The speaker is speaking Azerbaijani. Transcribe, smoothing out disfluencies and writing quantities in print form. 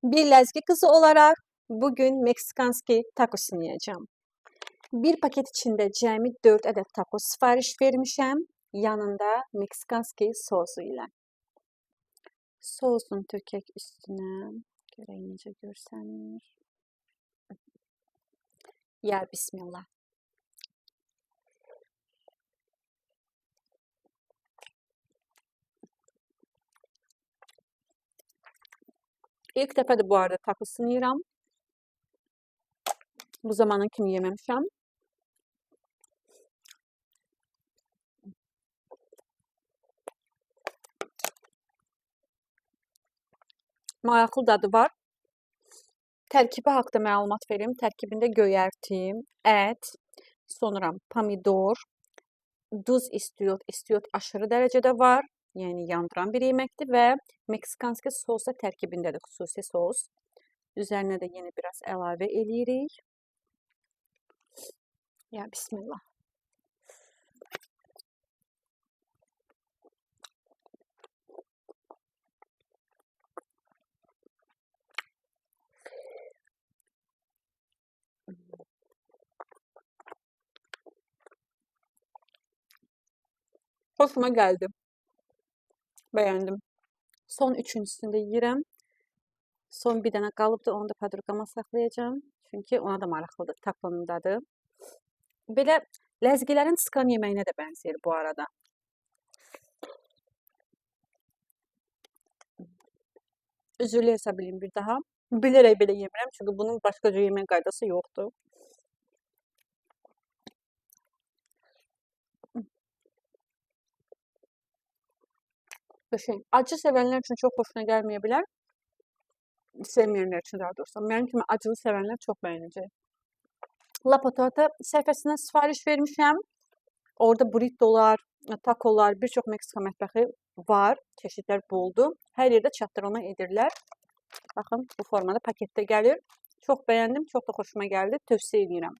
Bir ləzgi qızı olaraq bugün Meksikanski taco yiyeceğim. Bir paket içində cəmi 4 ədəd taco sifariş vermişəm. Yanında Meksikanski sosu ilə. Sosun tökək üstünə. Görək necə görsənir. Ya bismillah. İlk dəfə də bu arada taco sınayıram. Bu zamana kimi yeməmişəm. Maraqlı dadı var. Tərkibi haqda məlumat verim. Tərkibində göyərti, ət, sonra pomidor, duz istiot, istiot aşırı dərəcədə var. Yəni yandıran bir yeməkdir və Meksikanski sos da tərkibindədir, xüsusi sos. Üzərinə də yenə biraz əlavə eləyirik. Ya bismillah. Hoşuma geldi. Beğendim. Son üçüncüsünü də yeyirəm. Son bir dənə qalıbdır, onu da podruqama saxlayacağam. Çünki ona da maraqlıdır, takonun dadı. Belə ləzgilərin çıxan yeməyinə də bənzəyir bu arada. Üzürlü hesab edeyim bir daha. Bilərək belə yemirəm, çünki bunun başqa cür yemək qaydası yoxdur. Qəşəng. Acı sevənlər üçün çox xoşuna gəlməyə bilər. Sevməyənlər üçün daha doğrusu. Mənim kimi acılı sevənlər çox bəyənəcək. La Patata səhifəsindən sifariş vermişəm. Orada burritolar, takolar, bir çox Meksika mətbəxi var. Çeşidlər boldur. Hər yerdə çatdırma edirlər. Baxın, bu formada paketdə gəlir. Çox bəyəndim, çox da xoşuma gəldi. Tövsiyə edirəm.